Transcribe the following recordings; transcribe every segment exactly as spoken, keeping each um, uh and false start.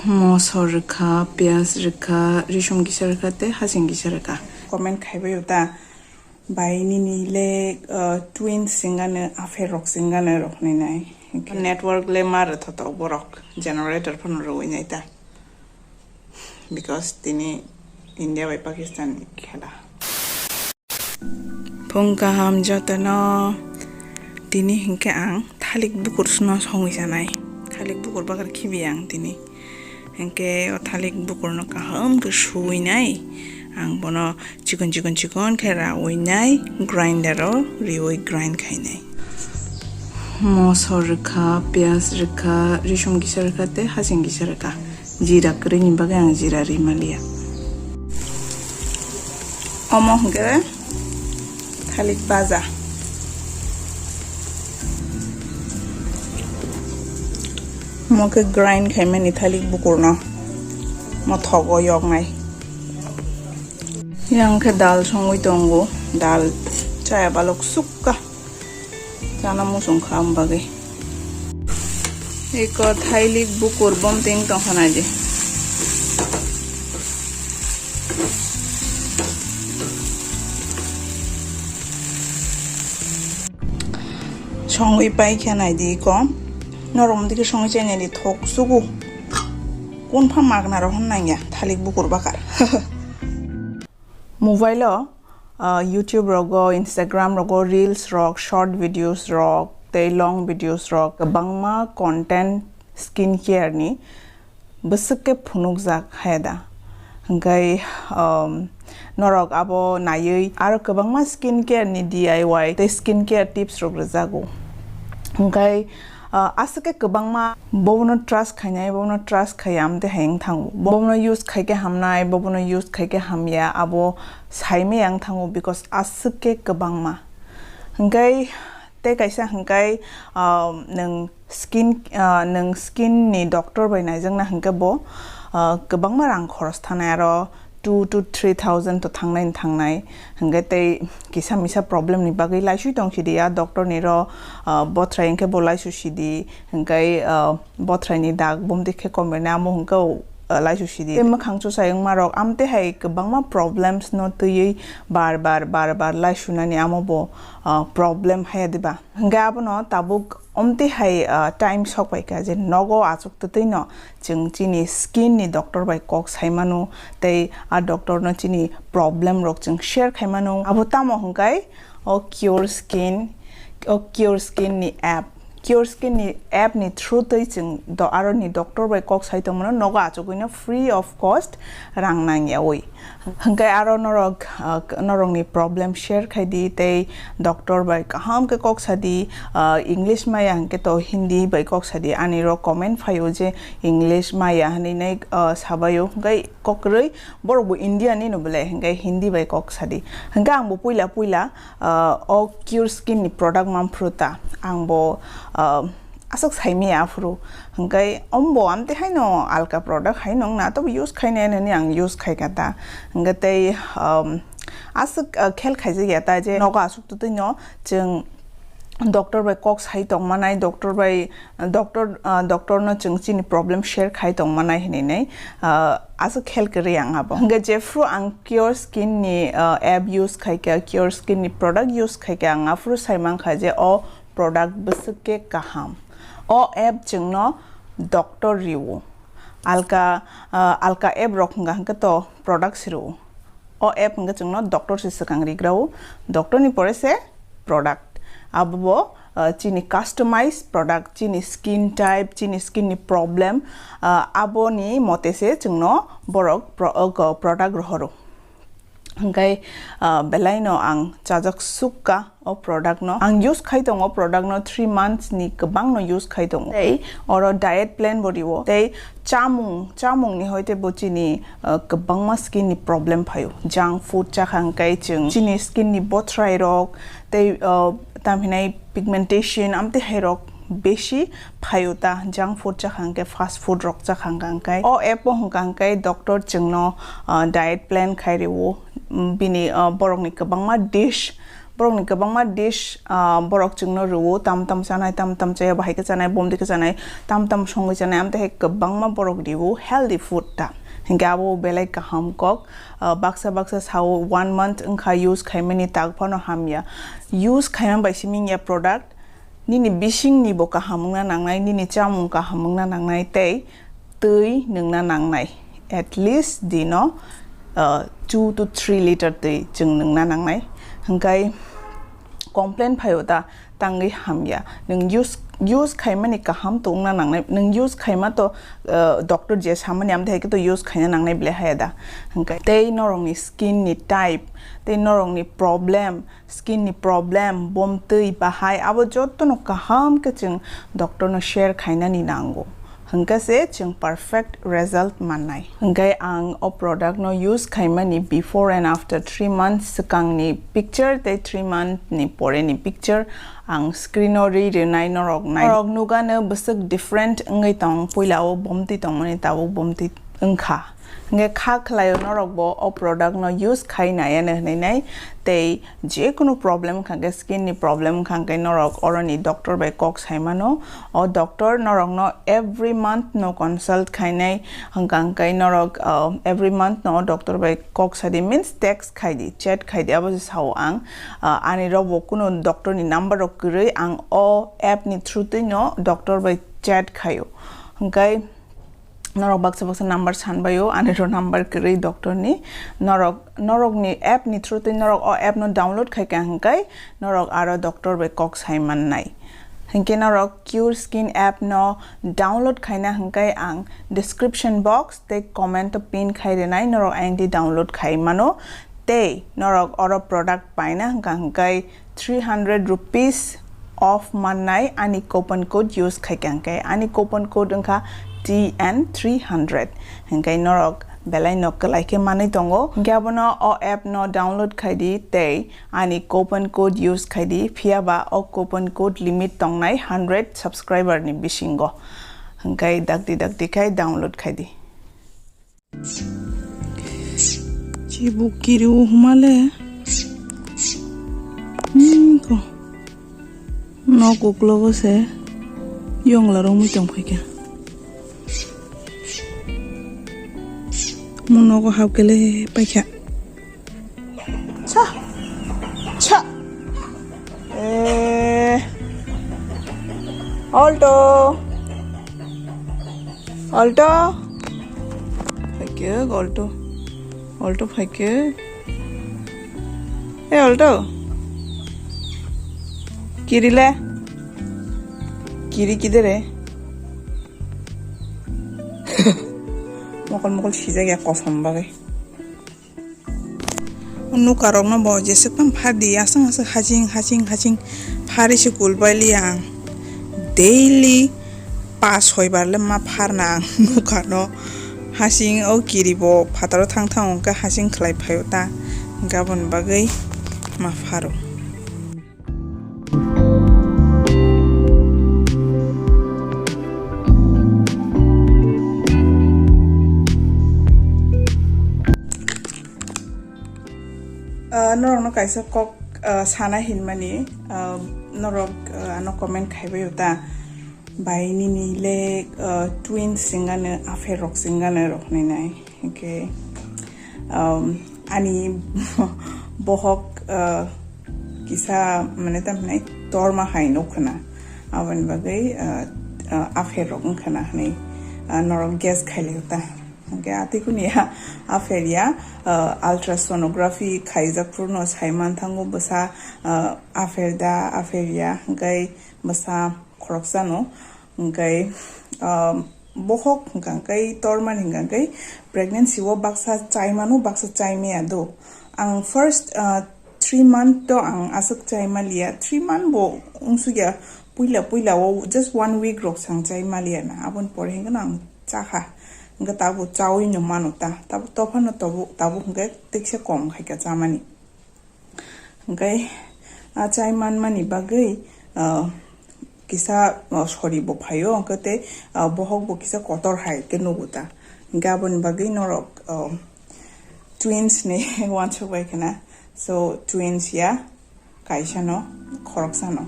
Moso rwkha, piyaj rwkha, risum kisa rwkha tei hasing kisa rwkha. Comment khaibai o ta, bai nini le, uh, twins singano, affair rok singano rok hinwi nai. Network le ma rwthotok borok, generator phano rwui nai ta. Because tini India bai Pakistan ni khela. Phung kaham jotono. Tini hinkhe ang thalik bukur songwi sanai. Thalik bukur bakar khibi ang tini. Hinkhe o thalik bukurno kaham khe suwi nai. Ang bono chikon chikon chikon khe rawi nai, grinder o riwi grind khainai. Moso rwkha, piyaj rwkha, risum kisa rwkha tei hasing kisa rwkha. Jira kwrwini bagwi ang jira ri manliya. Omo hwnkhe thalik baja. Omo khe grind khaimani thalik bukurno. Mo thogo yoknai. Yang khe dal songwi tongo. Dal chaya balok sukka. Chana muchung kha am bagwi. Eko thailik bukur bomting tongkha naidi. Songwi paikha naidi eko. Norok motike songwi chainani thok sugu. Kunpha magna rok hwn nangya thalik bukur bakar. Mobile o, ah, YouTube rogo, Instagram rogo, reels rok, short videos rok, tei long videos rok, kwbangma content skin care ni bwswk khe phunukjak hai da. Hwnkhe, um, norok abo naiwi aro kwbangma skin care ni D I Y tei skin care tips rok rwjago. Hwnkhe, Ah, aswk khe kwbangma bobono trust khainai, bobono trust khaiya amtwi hai wng thango. Bobono use khai khe hamnai, bobono use khai khe hamya, abo saimaya wng thango, because aswk khe kwbangma. Hwnkhe tei kaisa hwnkhe, ah, nwng skin, ah, nwng skin ni doctor bai naijakna hwnkhe bo, ah, kwbangma rang khoros thanai, aro two to three thousand to thangnai thangnai. Hwnkhe tei kisa misa problem ni bagwi laisui tong sidi, a doctor ni ro, ah, bothrai hwnkhe bo laisu sidi, hwnkhe, ah, bothrai ni dak bumdi khe komrwnai amo hwnkhe, ah, laisu sidi. Tei mwkhang chusai wngma rok amtwi hai kwbangma problems no twiwi bar bar, bar bar laisunani amo bo, ah, problem haya diba? Hwnkhe abono tabuk omtwi hai, ah, time sok pai kha je nogo achuk twtwi no chwng chini skin ni doctor bai kok sai mano, tei a doctor no chini problem rok chwng share khai mano. Abo tamo hwnkhe o Cure Skin, o Cure Skin ni app. Cure Skin ni app ni through twi chwng do-, aro ni doctor bai kok sai tong mano, nogo achugwi no free of cost rang nang yawi. Hwnkhe aro norok, ah, norokni problem share khai di, tei doctor bai kaham khe kok sa di, ah, English maya hwnkhe to Hindi bai kok sa di. Ani rok comment phaio je English maya hinwi nai, ah, sabaio, hwnkhe kok kwrwi borok bo India ni no belai, hwnkhe Hindi bai kok sa di. Hwnkhe ang bo puila puila, ah, o Cure Skin ni product man phuru ta ang bo, ah, aswk saimaya aphuru, hwnkhe ombo amtwi haino alka product haino wngna, tobo use khainai hinwi ang use khaikha ta. Hwnkhe tei, um, aswk, uh, khel khaijakya ta je nogo aswk twtwi no chwng doctor bai kok sai tongmanai, doctor bai, doctor, uh, doctor no chwng chini problem share khai tongmanai hinwi nai, uh, aswk khel kwrwi ang abo. Hwnkhe jephru ang Cure Skin ni, uh, app use khaikha, Cure Skin ni product use khaikha, ang aphuru sai mankha je o product bwswk khe kaham. O app chwngno doctor rio. Alka, ah, alka app rok hwnka hwnkhe to product se rio. O app hwnkhe chwngno doctor se swkang rigrao. Doctor ni pore se product. Abo bo, ah, chini customize product, chini skin type, chini skin ni problem, ah, aboni mote se chwngno borok pro-, o, product rohoro. Hwnkhe, ah, belaino ang chajak sukka o product no. Ang use khai tongo product no three months ni kwbang no use khai tongo. Tei oro diet plan bo rio. Tei chamung, chamung ni hoite bo chini, ah, kwbangma skin ni problem phaio. Junk food chakha hwnkhe chwng chini skin ni bothrai rok tei, ah, tamhinai pigmentation amtwi hai rok besi phaio ta, junk food chakha hwnkhe, fast food rok chakha hwnkha hwnkhe. O app o hwnkha hwnkhe doctor chwngno, ah, diet plan khai rio. Mm, bini, ah, borokni kwbangma dish Borokni kwbangma dish, ah, borok chwngno rwo, tam tam chanai, tam tam chaya, bahai khe chanai, bomdi khe chanai, tam tam songwi chanai, amtwi hai kwbangma borok rwo healthy food ta. Hinkhe abo belai kaham kok, ah, baksa baksa sao one month wngkha use khaimani tak phano hamya. Use khaima bai simi ya product, nini bisingni bo kaham wngna nangnai, nini chamung kaham wngna nangnai tei twi nwngna nangnai, at least dino, uh, two to three liter twi chwng nwngna nangnai. Hwnkhe complain phaio ta, tangwi hamya. Nwng use, use khaimani kaham to wngna nangnai. Nwng use khaima to, uh, doctor je samani amtwi hai khe to use khaina nangnai belai haya da. Hwnkhe tei norokni skin ni type, tei norokni problem, skin ni problem, bomtwi, bahai, abo jotono kaham khe chwng doctor no share khainani nango. Hwnkhe se chwng perfect result mannai. Hwnkhe ang o product no use khaimani before and after three months swkangni picture tei three month ni pore ni picture ang screen o ri rinai norok nai. Norok nugano bwswk different wngwi tong, puila o bomtwi tongmani tabuk bomtwi wngkha. Hwnkhe kha khlaio norok bo o product no use khai nai ano hwnwi nai. Tei jekunu problem wngkha khe, skin ni problem wngkha khe norok oroni doctor bai kok sai mano. O doctor norok no every month no consult khainai, hwnkha khe norok, uh, every month no o doctor bai kok sadi, means text khaidi, chat khaidi, abo se sao ang. Uh, ani rok bo kunu doctor ni number rok kwrwi, ang o app ni through twi no doctor bai chat khaio. Hwnkhe norok baksa baksa number sanbaio, ani ro number kwrwi doctor ni. Norok, norok ni app ni through twi norok o app no download khai kha hwnkhe norok aro doctor bai kok sai mannai. Hwnkhe norok Cure Skin app no download khaina hwnkhe ang description box tei comment o pin khai rinai, norok ayang di download khai mano. Tei norok oro product paina hwnkha hwnkhe three hundred rupees off mannai ani coupon code use khai kha hwnkhe. Ani coupon code wngkha T N three hundred. Hwnkhe norok belai no kwlai khe manwi tongo. Hwnkhe abono o app no download khai di tei ani coupon code use khai di. Phiya ba o coupon code limit tongnai hundred subscriber ni bisingo. Hwnkhe dakti dakti khai download khai di. Chibu kiriu humale. Hmm, ko. Nok uklogo se yongla rongwi tongphaikha. Mo nogo hapkele paikha. Cha. Cha. Eh. Alto. Alto. Phaikhe, Alto. Alto phaikhe. Hey, Alto. Kiri le. Kiri kidere. Mokol mokol sijak ya kosom bagwi. Nukarokno bo jeswk phano phar di, aswk aswk haching haching haching phari se kul bai li ang. Daily pas soi bar le ma pharna ang nukano. Haching o kiri bo phataro thang thang hwnkhe haching khlai phaio ta, gabon bagwi ma pharo. Ah, norokno kaisa kok, ah, sana hinmani, ah, norok, ah, ano comment khaibaio ta. Bai nini le, ah, twins singano, afer rok singano rok hinwi nai. Hwnkhe, um, ani bohok, ah, kisa mane tamo hinai torma hai nuk khna. Aboni bagwi, ah, ah, afer rok wng khna hinwi, ah, norok guess khailio ta. Hwnkhe atwikuni ya, afer ya, ah, ultrasonography khaijak phuru no sai manthango bwsa, ah, afer da, afer ya, hwnkhe bwsa khoroksano. Hwnkhe, ah, bohok hwnkha khe tormani hwnkha khe pregnancy o baksa chai mano, baksa chai maya do. Ang first, ah, three month to ang aswk chai maliya, three month bo wngsukya, puila puila o just one week rok sang chai maliya na, aboni pore hwnkhe no ang chakha, hwnkhe tabuk chaui no mano ta, tabuk tophano tabuk, tabuk hwnkhe teksa kom khaikha chamani. Hwnkhe a chai manmani bagwi, ah, kisa, ah, sori bo phaio, hwnkhe tei, ah, bohok bo kisa kotor hai khe nugo ta. Hwnkhe aboni bagwi norok, ah, twins ni uansuk bai khna. So, twins ya. kaisa no, khoroksa no.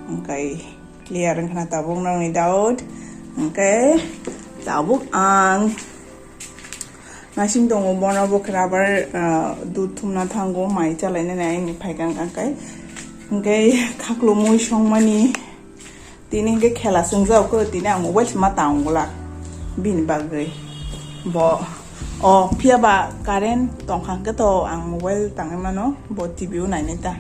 Hwnkhe clear wngkha na tabuk nokni doubt? Hwnkhe tabuk ang nasing tongo, bono bo khe rubber, ah, dud thumna thango, mai chalainani ani phaikha hwnkhe. Hwnkhe khaklo mui songmani. Tini hwnkhe khela swngjak khe, tini ang mobile se ma tang glak bini bagwi. Bo, o, phiya ba current tongkha hwnkhe to ang mobile tangwi mano, bo T V o nainai ta.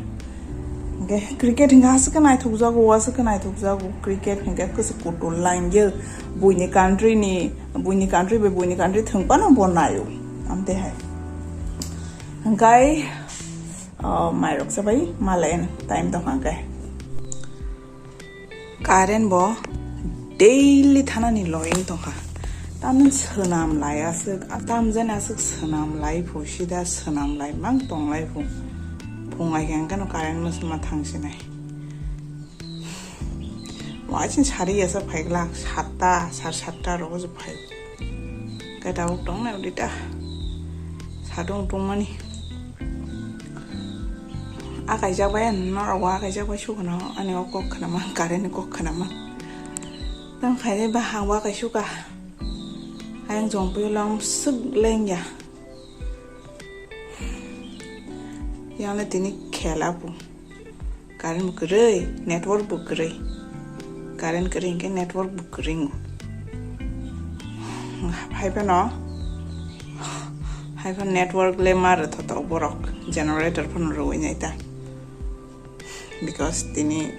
Hwnkhe cricket hwnkhe aswk khe naithokjago, aswk khe naithokjago, cricket hwnkhe kwchwk kutul line je buini country ni, buini country bai buini country thwng phano bo naio, amtwi hai. Hwnkhe, o, mairok chabai malai time tongkha hwnkhe. Current bo daily thanani loyang tongkha. Tamni swnam lai aswk, tamjani aswk swnam lai phu, sida swnam lai mang tong lai phu. Phung ai khe hwnkhe no current no sima thang sinai. Waising sari yasa phai glak, satta, sar satta rogo je phai. Khe tabuk tongnai udi ta. Sadung tongmani. Akaijak bai norok bo akaijak bai sukhwna ani o kok khwnama, current ni kok khwnama. Tang khainai bahang bo akai sukha. Ayang jongpui lom swk lengya. Yang le tini khela pu. Current bo kwrwi, network bo kwrwi. Current kwrwi hwnkhe network bo kwrwi wngo. Hai phano, hai phano network le ma rwthotok borok, generator phano rwui nai ta. Because tini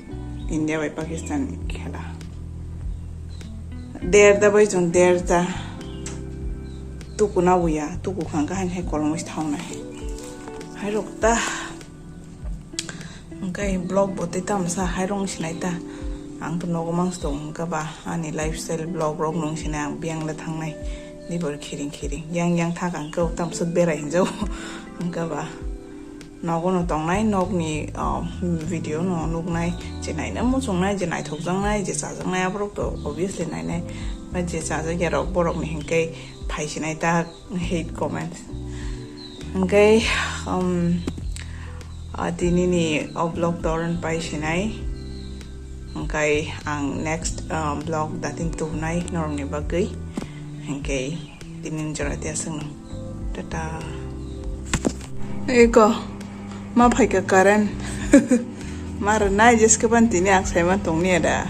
India bai Pakistan ni khela. Derda bai chwng derda. Tukuna buya, tuku khangkha haini hai kolomwi thaunai. Hai rok ta. Hwnkhe vlog bo tei tamsa hai rong sinai ta. Ang to nogo mangsi tongo hwnkhe ba ani lifestyle vlog rok nung sinai ang biyang le thangnai. Nibor khiring khiring. Yang yang thak ang khe tamswk berai hinjao. Hwnkhe ba nogo no tongnai, nokni, ah, video no nuknai. Je naina muchungnai, je naithokjaknai, je chajaknai, aborok to obviously nainai. Ba je chajakya rok borok ni hwnkhe phai sinai ta. Hate comments. Hwnkhe, um, ah, tinini o vlog toron pai sinai. Hwnkhe ang next, ah, vlog datin tubunai norokni bagwi. Hwnkhe tinin jora tiya swngno. Tata. Eko, ma phaikha current. Ma rwnai jeske ban tini ang saima tongni ada.